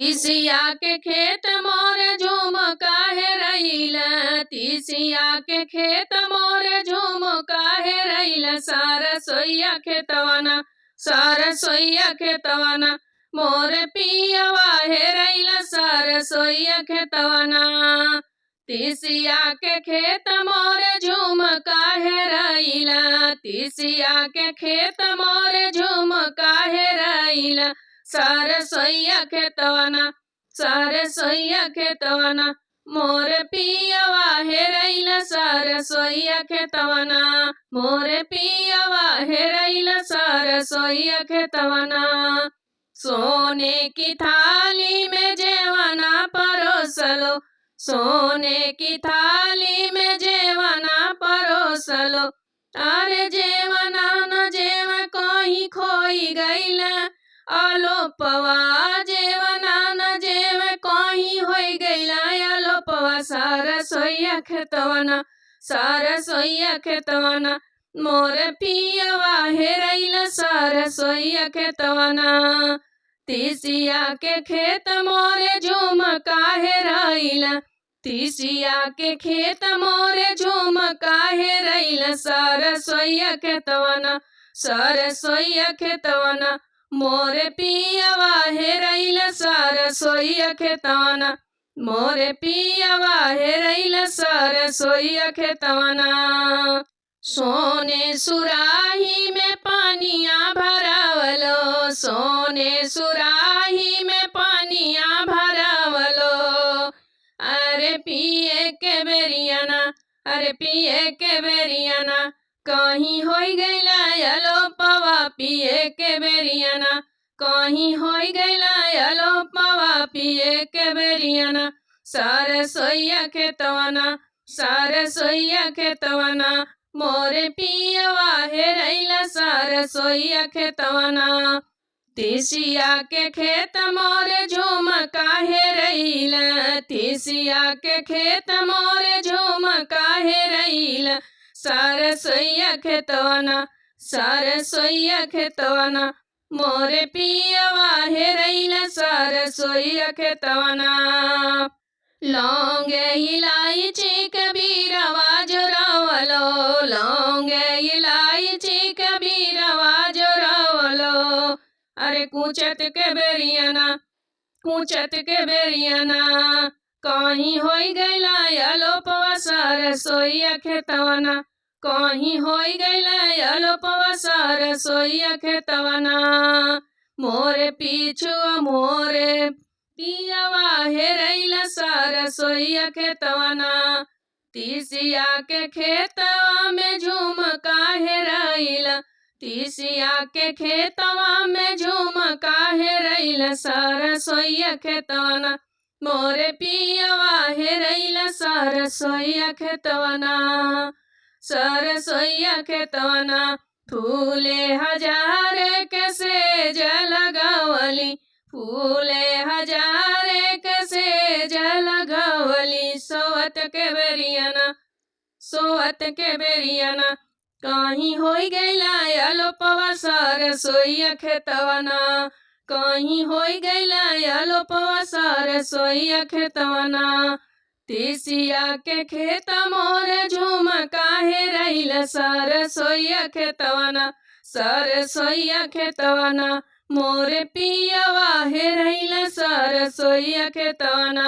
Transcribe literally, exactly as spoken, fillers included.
तीसिया के खेत मोरे झूम काहे रहिला, तीसिया के खेत मोरे झूम काहे रहिला, सरसोइया खेतवना, सरसोइया खेतवना, मोरे पियवा हेरैला, सरसोइया खेतवना। तीसिया के खेत मोरे झूम काहे रहिला, तीसिया के खेत मोरे झूम काहे रहिला, सरसोइया खेतवना, सरसोइया खेतवना, मोरे पियवा हेरैला, सरसोइया खेतवना, मोरे पियवा हेरैला, सरसोइया खेतवना। सोने की थाली में जेवना परोसलो, सोने की थाली में जेवना परोसलो, अरे जेवना न जेव कहीं खोई गइला अलोपवा, जेवना न जेव कहीं होई गइला अलोपवा, सरसोइया खेतवना, सरसोइया खेतवना, मोरे पियवा हेरैला, सरसोइया खेतवना। तीसिया के खेत मोरे झूम काहे रहिला, तीसिया के खेत मोरे झूम काहे रहिला, सरसोइया खेतवना, सरसोइया खेतवना, मोरे पियवा हेरैला, सरसोइया खेतवना, मोरे पियवा हेरैला, सरसोइया खेतवना। सोने सुराही में पानिया भरावलो, सोने सुराही में पानिया भरावलो, अरे पिए के बेरिया ना, अरे पिए के बेरिया ना, कहीं होई गइला अलोपवा, पिए के बेरिया ना, कहीं होई गइला अलोपवा, पिए के बेरिया ना, सरसोइया खेतवना, सरसोइया खेतवना, मोरे पियवा हेरैला, सरसोइया खेतवना। तीसिया के खेत मोरे झूम काहे रहिला, तीसिया के खेत मोरे झूम काहे रहिला, सरसोइया खेतवना, सरसोइया खेतवना, मोरे पियवा हेरैला, सरसोइया खेतवना। लौंग इलायची के बीरवा जोरावलो, लौंग इलायची के बीरवा जोरावलो, अरे कूचत के बेरिया ना, कूचत के बेरिया ना, कहीं होई गइला अलोपवा, सरसोइया खेतवना, कहीं होई गइला अलोपवा, सरसोइया खेतवना। मोरे पीछुआ मोरे पियवा हेरैला, सरसोइया खेतवना। तीसिया के खेतवा में झूम काहे रहिला, तीसिया के खेतवा में झूम काहे रहिला, सरसोइया खेतवना। मोरे पियवा हेरैला, सरसोइया खेतवना, सरसोइया खेतवना। फूले हजार के सेज लगवली, फूले हजार के सेज लगवली, सोवत के बेरिया ना, सोवत के बेरिया ना, कहीं होई गइला अलोपवा, सरसोइया खेतवना, कहीं होई गइला अलोपवा, सरसोइया खेतवना। तीसिया के खेत मोरे झूम काहे रहिला, सरसोइया खेतवना, सरसोइया खेतवना, मोरे पियवा हेरैला, सरसोइया खेतवना।